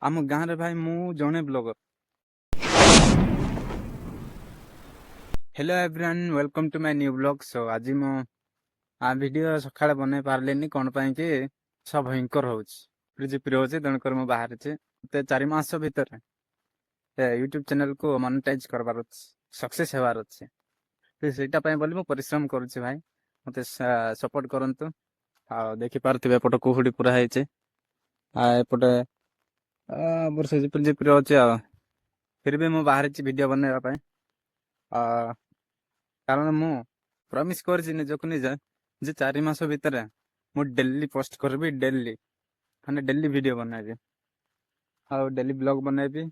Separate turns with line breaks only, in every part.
ଆମ ଗାଁରେ ଭାଇ ମୁଁ ଜଣେ blogger. Hello everyone, welcome to my new vlog. So ଆଜି ମୁଁ ଭିଡ଼ିଓ ସକାଳେ ବନେଇ ପାରିଲିନି। କ'ଣ ପାଇଁ କି ସବୁ ଭୟଙ୍କର ହେଉଛି, ଝିପିଝିପି ହେଉଛି, ତେଣୁକରି ମୁଁ ବାହାରିଛି। ମତେ 4 ମାସ ଭିତରେ ୟୁଟ୍ୟୁବ ଚ୍ୟାନେଲକୁ ମନିଟାଇଜ କରବାର ଅଛି, ସକ୍ସେସ୍ ହେବାର ଅଛି। ତ ସେଇଟା ପାଇଁ ବୋଲି ମୁଁ ପରିଶ୍ରମ କରୁଛି। ଭାଇ, ମତେ ସପୋର୍ଟ କରନ୍ତୁ। ଆଉ ଦେଖିପାରୁଥିବେ, ଏପଟେ କୁହୁଡ଼ି ପୁରା ହେଇଛି ଆଉ ଏପଟେ ବର୍ଷା ଝିପିରି ଝିପିରି ଅଛି। ଆଉ ଫିର ବି ମୁଁ ବାହାରିଛି ଭିଡ଼ିଓ ବନେଇବା ପାଇଁ, କାରଣ ମୁଁ ପ୍ରମିସ୍ କରିଛି ନିଜକୁ ନିଜେ ଯେ 4 ମାସ ଭିତରେ ମୁଁ ଡେଲି ପୋଷ୍ଟ କରିବି। ଡେଲି ମାନେ ଡେଲି ଭିଡ଼ିଓ ବନେଇବି ଆଉ ଡେଲି ବ୍ଲଗ ବନେଇବି।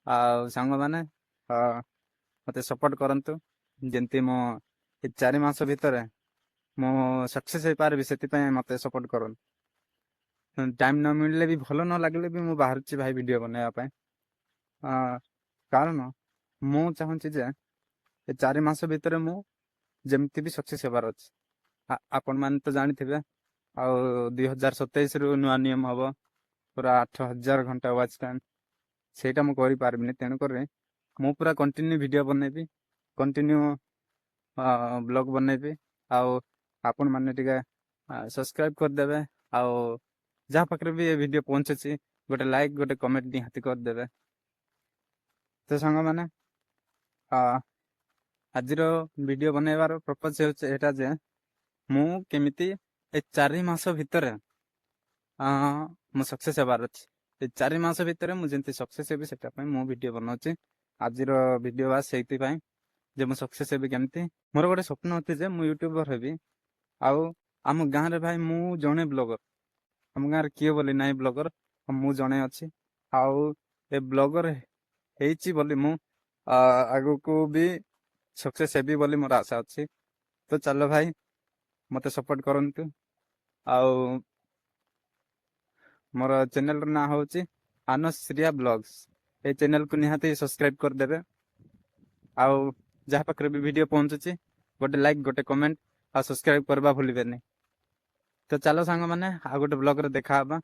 ଆଉ ସାଙ୍ଗମାନେ, ମତେ ସପୋର୍ଟ କରନ୍ତୁ, ଯେମିତି ମୁଁ ଏ 4 ମାସ ଭିତରେ ମୁଁ ସକ୍ସେସ୍ ହେଇପାରିବି, ସେଥିପାଇଁ ମତେ ସପୋର୍ଟ କରନ୍ତୁ। ଟାଇମ୍ ନ ମିଳିଲେ ବି, ଭଲ ନ ଲାଗିଲେ ବି ମୁଁ ବାହାରୁଛି ଭାଇ ଭିଡ଼ିଓ ବନେଇବା ପାଇଁ, କାରଣ ମୁଁ ଚାହୁଁଛି ଯେ ଏ 4 ମାସ ଭିତରେ ମୁଁ ଯେମିତି ବି ସକ୍ସେସ୍ ହେବାର ଅଛି। ଆପଣମାନେ ତ ଜାଣିଥିବେ, ଆଉ 2027ରୁ ନୂଆ ନିୟମ ହବ ପୁରା 8000 ଘଣ୍ଟା ୱାଚ୍ ଟାଇମ୍। ସେଇଟା ମୁଁ କରିପାରିବିନି। ତେଣୁକରି ମୁଁ ପୁରା କଣ୍ଟିନ୍ୟୁ ଭିଡ଼ିଓ ବନେଇବି, କଣ୍ଟିନ୍ୟୁ ବ୍ଲଗ ବନେଇବି। ଆଉ ଆପଣମାନେ ଟିକେ ସବସ୍କ୍ରାଇବ୍ କରିଦେବେ ଆଉ ଯାହା ପାଖରେ ବି ଏ ଭିଡ଼ିଓ ପହଞ୍ଚୁଛି, ଗୋଟେ ଲାଇକ୍, ଗୋଟେ କମେଣ୍ଟ ନିହାତି କରିଦେବେ। ତ ସାଙ୍ଗମାନେ, ଆଜିର ଭିଡ଼ିଓ ବନେଇବାର ପର୍ପଜ୍ ହେଉଛି ଏଇଟା ଯେ ମୁଁ କେମିତି ଏ 4 ମାସ ଭିତରେ ମୁଁ ସକ୍ସେସ୍ ହେବାର ଅଛି। ଏ 4 ମାସ ଭିତରେ ମୁଁ ଯେମିତି ସକ୍ସେସ୍ ହେବି, ସେଟା ପାଇଁ ମୁଁ ଭିଡ଼ିଓ ବନାଉଛି। ଆଜିର ଭିଡ଼ିଓ ବାସ୍ ସେଇଥିପାଇଁ ଯେ ମୁଁ ସକ୍ସେସ୍ ହେବି କେମିତି। ମୋର ଗୋଟେ ସ୍ୱପ୍ନ ଅଛି ଯେ ମୁଁ ୟୁଟ୍ୟୁବର ହେବି। ଆଉ ଆମ ଗାଁରେ ଭାଇ ମୁଁ ଜଣେ ବ୍ଲଗର। ଆମ ଗାଁରେ କିଏ ବୋଲି ନାହିଁ ବ୍ଲଗର, ମୁଁ ଜଣେ ଅଛି। ଆଉ ଏ ବ୍ଲଗର ହେଇଛି ବୋଲି ମୁଁ ଆଗକୁ ବି ସକ୍ସେସ୍ ହେବି ବୋଲି ମୋର ଆଶା ଅଛି। ତ ଚାଲ ଭାଇ, ମତେ ସପୋର୍ଟ କରନ୍ତୁ। ଆଉ ମୋର ଚ୍ୟାନେଲର ନାଁ ହେଉଛି ଆନଶ୍ରିୟା ବ୍ଲଗ୍ସ। ଏଇ ଚ୍ୟାନେଲକୁ ନିହାତି ସବସ୍କ୍ରାଇବ କରିଦେବେ। ଆଉ ଯାହା ପାଖରେ ବି ଭିଡ଼ିଓ ପହଞ୍ଚୁଛି, ଗୋଟେ ଲାଇକ୍, ଗୋଟେ କମେଣ୍ଟ ଆଉ ସବସ୍କ୍ରାଇବ କରିବା ଭୁଲିବେନି। ତ ଚାଲ ସାଙ୍ଗମାନେ, ଆଉ ଗୋଟେ ବ୍ଲଗରେ ଦେଖା ହବା।